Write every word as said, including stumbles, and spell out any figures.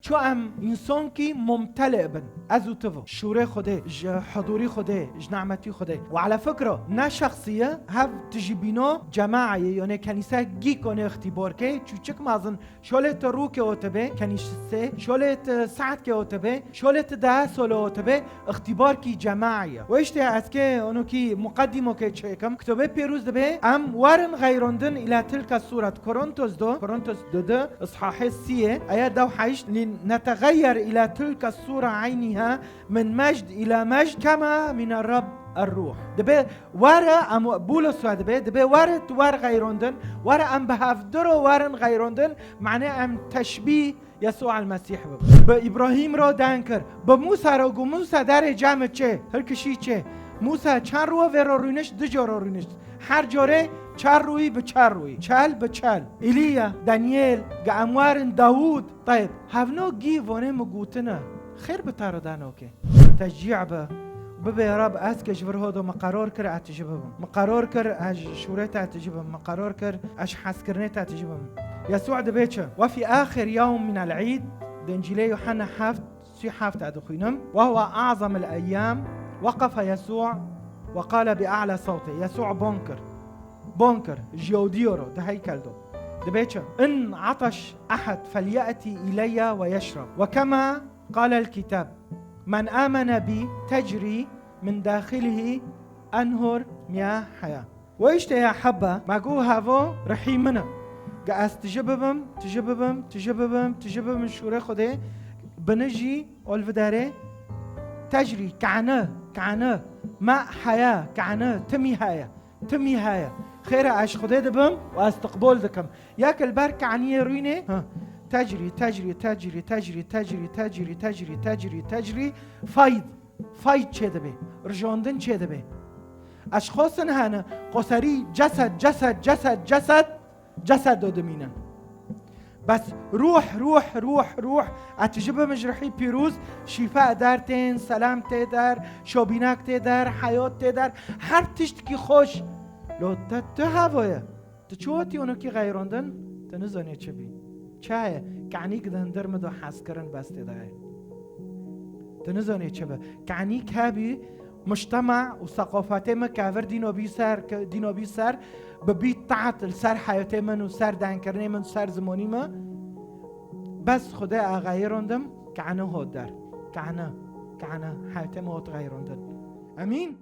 Ço em însankî mumtele bin. Ez û tu. Şûrê Xwedê, ji hudûrî Xwedê, ji nemetî Xwedê. Û ala fikra, ne şexsî ye, hev tijî bîno cemaî ye, yanê kenîse gî konê ixtîbar ke, çûçik mezin, şolê tu rûkê o tibê, kenîsê, şolê tu saetkê o tibê, şolê tu dehe solo o tibê, ixtîbarkî cemaî ye. Û îşte ez kê onokî muqeddîmo kê çêkim, kitobê pîroz dibê, em werin xeyrandin îla tilka sûret. Korintos do, Korintos du du, îshahê sîyê, aya dew heşt, lî neteğeyyer îla tilka sûre eynîha min mejd îla mejd kema mine Rab er-ruh. Dibê were, em Bûlos we dibê, dibê were tu wer xeyrandin, were em bi hevdiro werin xeyrandin, mane em teşbîh Yesû el-Mesîh bibin. Bi Îbrahîm re deng kir, bi Mûsa re got, Mûsa derê cem çê, hilkişî çê. Mûsa çend rû vê re rûnişt, du cara rûnişt. Her carê çar rûyî bi çar rûyî, çel bi çel. Îlîya, Danyêl, ge em werin Dawûd, teyb, hevno gî vonê min gotine, xêr bi te re dano ke. Teşcî be, bibê Rab ez ke ji vir hodo min qerar kir ez tijî bibim. Min qerar kir ez ji şûrê te tijî bibim. Min qerar kir ez ji hezkirinê te tijî bibim. Yesû dibê çi? Ve fî axir yewm min el-Îd, di Încîlê Yuhanna heft, sî heft de dixwînim. Ve huve a'zam el-eyyam, weqefe Yesû ve qale bi a'la sewtê. Yesû bang kir. Bang kir. Ji Yahûdiyo re, di heykel do. Dibê çi? In ataş ehed felyati ileyye ve yeşrab. Ve kema qale el-kitab. Men amene bi tecri min daxilihi enhur miyah haya. Ve îşte ya hebbe, me got hevo rihî min e. Ge ez tijî bibim, tijî bibim, tijî bibim, tijî bibim şûrê Xwedê, binijî olvidarê tecrî, kane, kane, me heye, kane, timî heye, timî heye. Xêre ez ji Xwedê dibim û ez tiqbol dikim. Yek li ber kaniyê rûnê, ha, tecrî, tecrî, tecrî, tecrî, tecrî, tecrî, tecrî, tecrî, tecrî, fayd. Fayd çêdibe, rijandin çêdibe. Eşxosin hene, qoserî cesed, cesed, cesed, cesed, cesed do dimînin. Bes ruh, ruh, ruh, ruh, etijibim ji rihî pîroz, şîfa eder tên, selam tê der, şobînak tê der, heyat tê der, her tiştikî xweş. Lo te tu hevoye. Tu çi wetî onokî xeyrandin? Tu nizanî çi bî. Çaye? Kanîk di hundir min do hezkirin bes tê de ye. Tu nizanî çi bi. Kanîk hebî, mujtema û seqafetê min kevir dîno bî ser, ke-, dîno bî ser, bi bî taht li ser heyatê min û ser dengkirinê min, ser zimonî min. Bes Xwedê a xeyrandim, kane hot der. Kane, kane, heyatê min hot xeyrandin. Emîn?